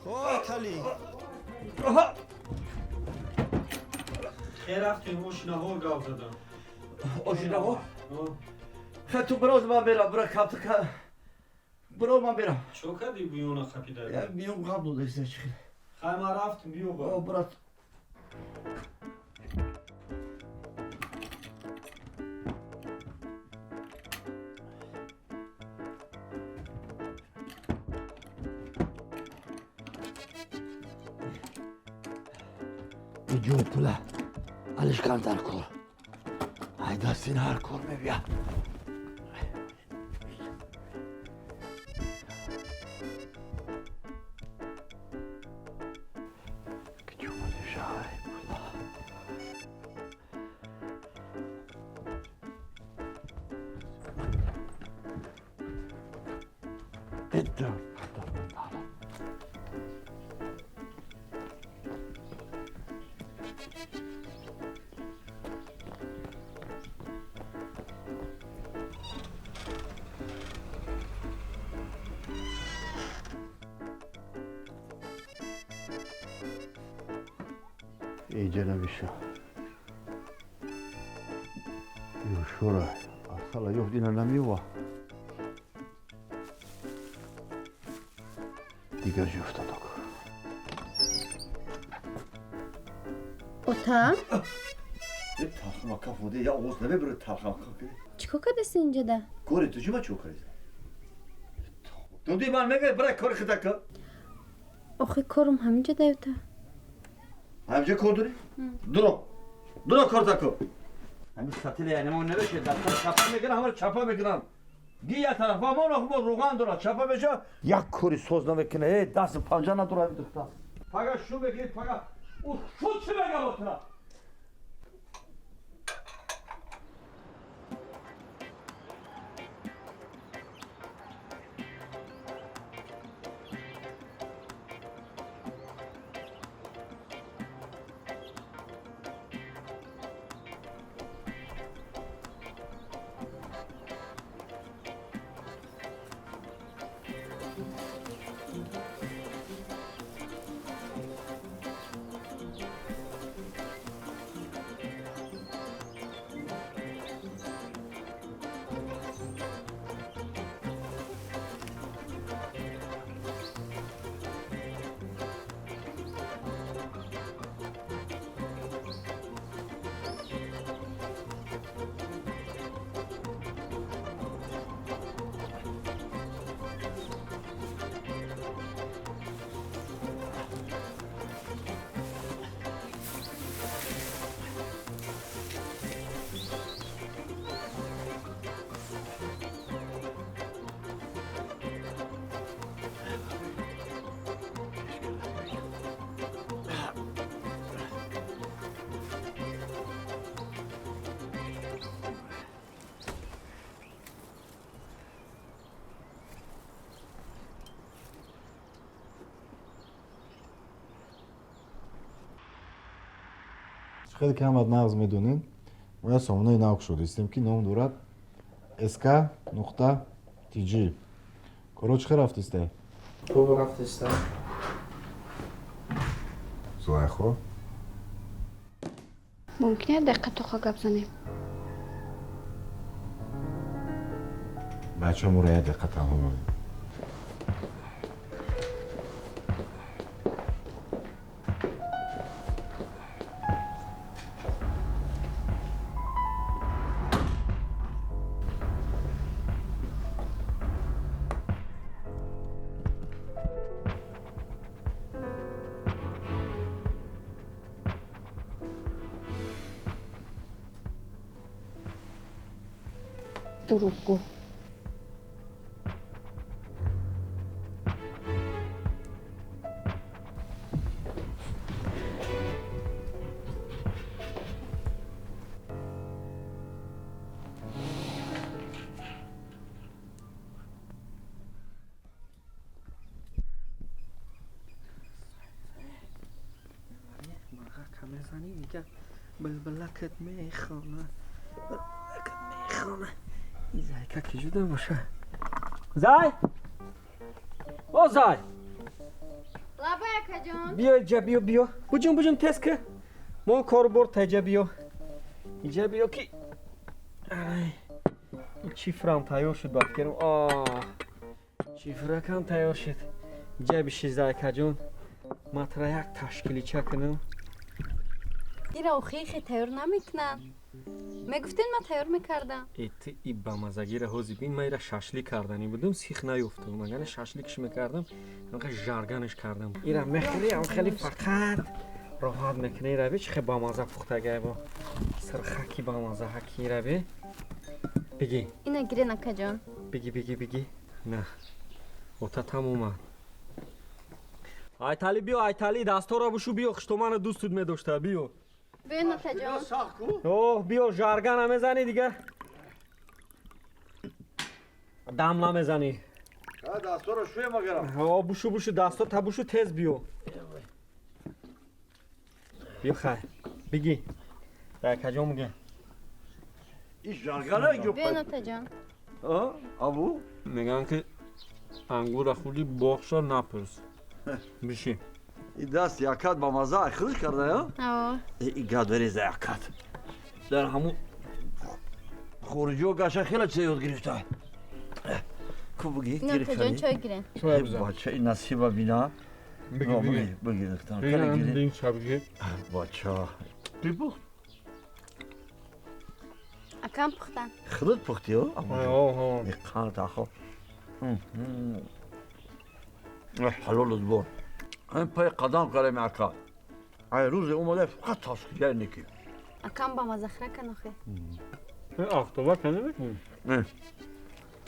Айтали! Хе рафтем ошинаҳо гап задам. Ошинаҳо? Хе ту бироз ман берам, бира кафта бироз ман берам. Чо кардӣ буёна хапида? Я биём гап дода чи. Хай ман рафтем биё ба. Брат. Ҷой пула алишкан дар кор. Ай дастин ҳар кор мебия. Иҷа намеша. Ёшура, асала ёфт ина намева. Дигар ёфтадок. Ота? Талхама кафоде, я оғоз намебуре талхама каф. Чӣ кор кардаси инҷода? Кори ту чӣ ма чӣ кардӣ? Дунди ман мегӯяд бира кори хида кун. Охи корум ҳаминҷода ёта. Ҳаминҷо кор дорӣ? Дуро. Дуро кор та кун. Ҳамин сатили яъне намеше дастар чапа мекунам, ҳамаро чапа мекунам. Ги як тарафа мон охмо руған дора, чапа меша, як кори соз намекунад. Э, даст панҷа надора ҳамин духтар. Пага шу мекунӣ, пага ӯ шу чӣ мегӯяд отра? Хеле ки ҳамат нағз медонем, мо як сомонаи нав кушодистем, ки ном дорад sk нуқта tg. Коро чӣ хел рафтистай? Хуб рафтиста. Зулайхо? Мумкин як дақиқа тоқа гап занем? Бачаҳо моро як дақиқа танҳо монед. Дурӯғгӯ. Булбулакат мехонад, булбулакат мехонад. Ин зайка ки ҷуда боша? Зай! О, зай! Лабай, акаҷон. Биё иҷа, биё, биё. Буҷун, буҷун, тез ки. Мо корбор та иҷа биё. Иҷа биё ки. Ай. Чифрам тайёр шуд, ба фикрам. А. Чифракам тайёр шуд. Иҷа биши, зайкаҷон. Ман тура як ташкилича кунам. Ира охи тайёр намекунанд. Мегуфтен, ман тайёр мекардам. Э, ту и бамазагира ҳози бин, ман ира шашлик карданӣ будам, сих наёфтам. Агар шашликш мекардам, ҳамқа жарганаш кардам. Ира мехӯри, ҳам хеле фақат роҳат мекунӣ. Ира би, чӣ хел бамаза пухтагай бо сирхаки бамаза ҳаки ира би. Биги. Ина гирен, акаҷон. Биги, биги, биги. На. Ота тамомад. Айтали, биё, Айтали, дастора бушу, биё, хуштомана дӯстут медошта, биё. Биё, атаҷон. Оҳ, биё, жарга намезанӣ дигар. Дам намезанӣ. Дастора шуем агарам. О, бушу, бушу, дасто та бушу, тез биё. Биё хай. Биги. Дар каҷо муге? Ин жарга на Биё, атаҷон. Абу? Мегӯянд ки ангура хӯрди, боғша напурс. Биши. И даст якат ба маза худш карда, я? О. И гадвереза якат. Дар ҳамун хориҷиҳо гаша хеле чиза ёд гирифта. Ку буги? Ина, атаҷон, чой гирен. Бача, ин насиба бина. Биги, биги. Биги, духтарам. Биги, биги. Бача. Ки пухт? Акам пухтан. Худат пухти, о? О, о. Қанд ахо. Ҳалолут бор. Ҳамин пай қадам кардем, ака. Ай рӯзе омада фақат ташкилияи неки. Акам ба мазахра кан охе. Афтоба кана мекунӣ?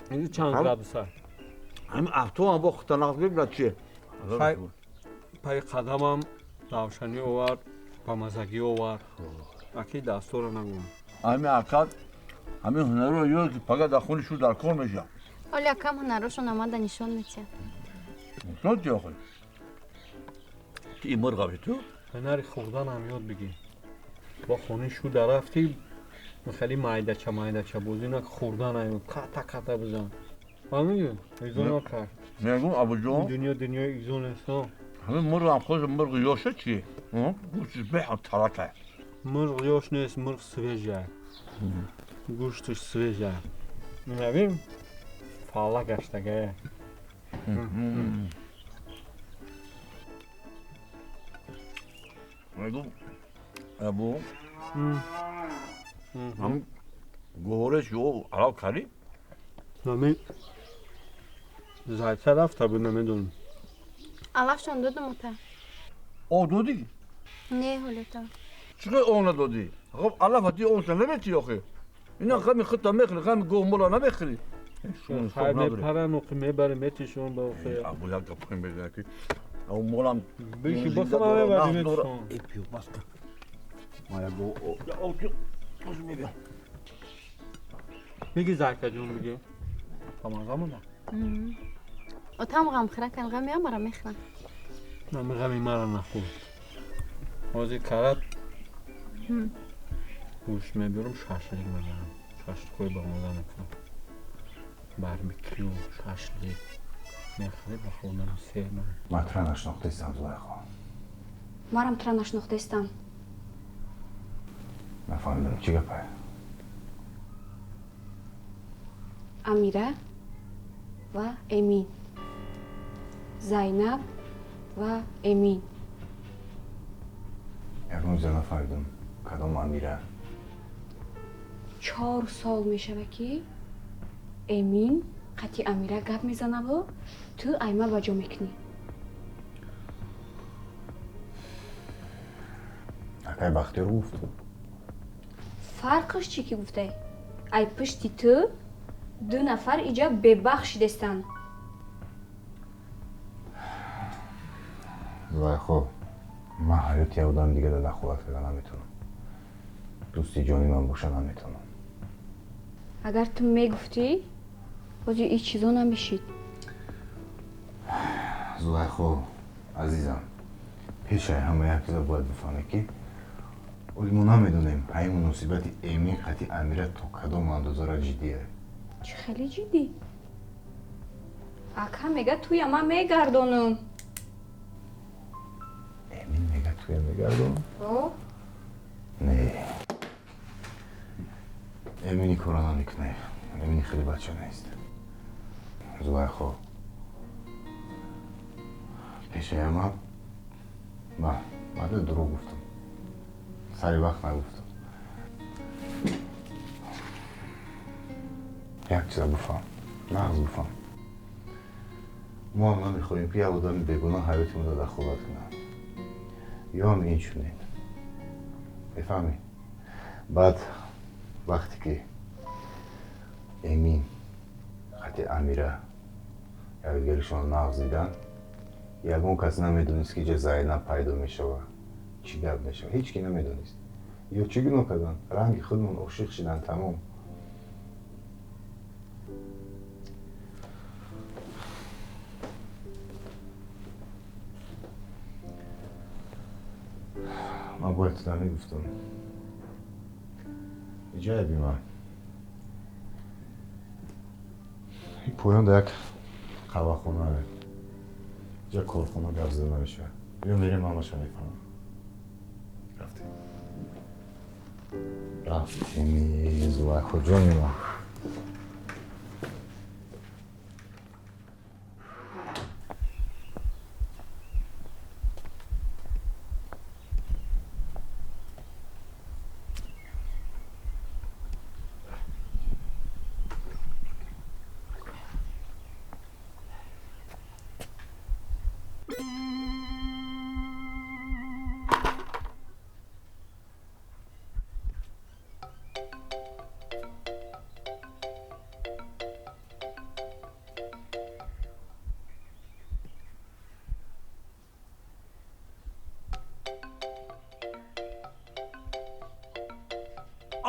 Ин чанд градуса? Ҳамин афтобам бо хутанақ бибина чи? Пай қадамам равшанӣ овард, ба мазагӣ овард. Аки дастора нагум. Ҳамин ака ҳамин ҳунарро ёд ки пага дар хони шу дар кор мешавад. Оли акам ҳунарошон омада нишон метиҳад. Нишон тиҳ охир. Ту ин мурғави ту? Ҳунари хӯрданам ёд бигир. Бо хони шу дар рафтӣ, хеле майдача майдача бозӣ нак, хӯрдан аю ката ката бизан. Фаҳмидӣ? Изо накард. Мегӯм, Абуҷон. Дунё дунёи изо нест. Ҳамин мурғам худ мурғи ёша чи? Гӯштиш беҳам тарака. Мурғ ёш нест, мурғ свежа. Гӯштиш свежа. Мебин? Фалла гаштагая. Мегӯм, Абу, ҳам гӯҳореш ё алав кардӣ? Ҳамин зайца рафта буд, намедонам. Алафшон додум, ота. Об додӣ? Не, ҳолета. Чӣ қадр об надодӣ? Хоб, алафа ти обша наметӣ охи. Ина ғами худта мехӯри, ғами гоҳ мола намехӯри. Хай мепаран, охи мебари метишон ба охи. Абу, як гапҳои мезанад ки ау молам биши бихӯра, мебари метишон. Э, пиё бас кун. Ма як гоҳ об об мебиям. Биги, зайкаҷон, биги. Ба маза монда? Отам ғамхӯракан, ғами амара мехӯранд. Нами ғами мара нахӯр. Ҳозир карат гӯшт мебиёрам, шашлик мебарам. Шашликҳои ба маза мекунам. Барбекю, шашлик. Мехӯрӣ, ба хӯрданам сер. Ман тура нашинохтаистам, Зулайхо. Марам тура нашинохтаистам. Нафаҳмидам, чӣ гапае? Амира ва Эмин, Зайнаб ва Эмин. Ягон чиза нафаҳмидам. Кадом Амира? 4 сол мешавад, ки Эмин қати Амира гап мезанаву ту айма ба ҷо мекунӣ. Акай Бахтиёр гуфт. Фарқаш чӣ, ки гуфтай? Ай пушти ту ду нафар иҷа бебахт шидестанд. Зулайхо, ман ҳаёти як одами дигара дахолат карда наметавонам. Дӯсти ҷони ман боша, наметавонам. Агар ту мегуфтӣ, ҳозир ин чизо намешид. Зулайхо, азизам, пешаи ҳама як чиза бояд бифаҳме, ки оли мо намедонем ҳамин муносибати Эмин қати Амира то кадом андозара ҷиддие. Чӣ хеле ҷиддӣ? Ака мега, туя ман мегардонам. Эмин мега, туя мегардонам? О. Не, Эмини кора намекунад. Эмини хеле бача нест, Зулайхо. Пешаи ҳама ман дурӯғ гуфтам, сари вақт нагуфтам. Як чиза бифаҳм, нағз бифаҳм: мо ҳам намехоҳем, ки як одами бегуноҳ ҳаёти моро дахолат кунад ё ҳам инчунин, мефаҳмӣ? Баъд вақте ки Эмин қати Амира якдигаришон нағз дидан, ягон кас намедонист, ки ҷа Зайнаб пайдо мешавад, чӣ гап мешавад. Ҳеҷ ки намедонист. Ё чӣ гуноҳ карданд? Ранги худмон ошиқ шиданд, тамом. Ман бояд туда мегуфтам. Иҷайби ман поён да як қаҳвахона, ҷа корхона гап зада намешавад. Биё мерем, ҳамаша мефаҳмам. Рафтем, рафтеми, Зулайхо, ҷони ман.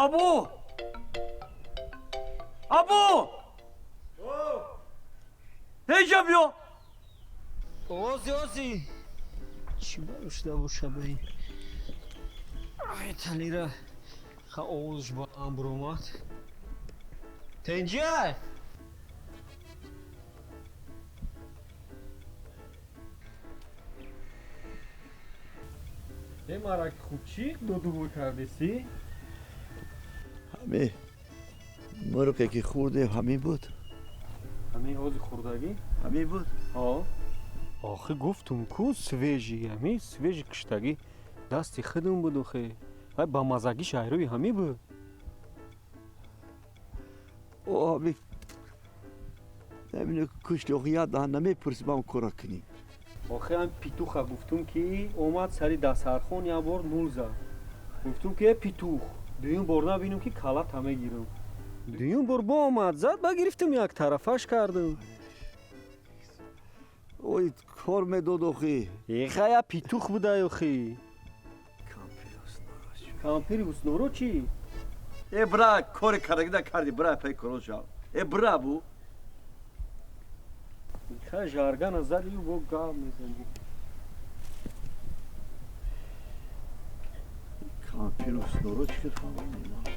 Абу! Абу! Ҳеҷа биё! Ози, ози! Чӣ барошда боша ба ин? Ай, талира ха овозш ба амр омад. Тенҷай! Е, мараки хуб, чӣ додувой кардеси? Ҳаме мурғе ки хӯрдем, ҳамин буд? Ҳамин ҳози хӯрдагӣ? Ҳамин буд? Ҳо. Охи, гуфтум ку, свежий, ҳамин свежий киштагӣ дасти худум буд. Охи, вай ба мазагӣ шаҳрӯи ҳамин буд. О, ҳамин ҳамин кушти, охи, як даҳан намепурси, ба он кора кунӣ. Охи, ҳам петух а гуфтум, ки омад сари дастархон, як бор нул зад. Гуфтум, ки э, петух, дуюм бор набинам, ки калата мегирам. Дуюм бор бо омад зад, ба гирифтум, як тарафаш кардум. Ой, кор медод, охи. Еха, я петух будай, охи. Кампири ҳусноро чӣ? Э, бра, кори кардагида карди, бра, пай корон шав. Э, бра, бу. Ха, жаргана задию, бо гап мезанӣ. Кампири ҳусноро чӣ фаҳмидам?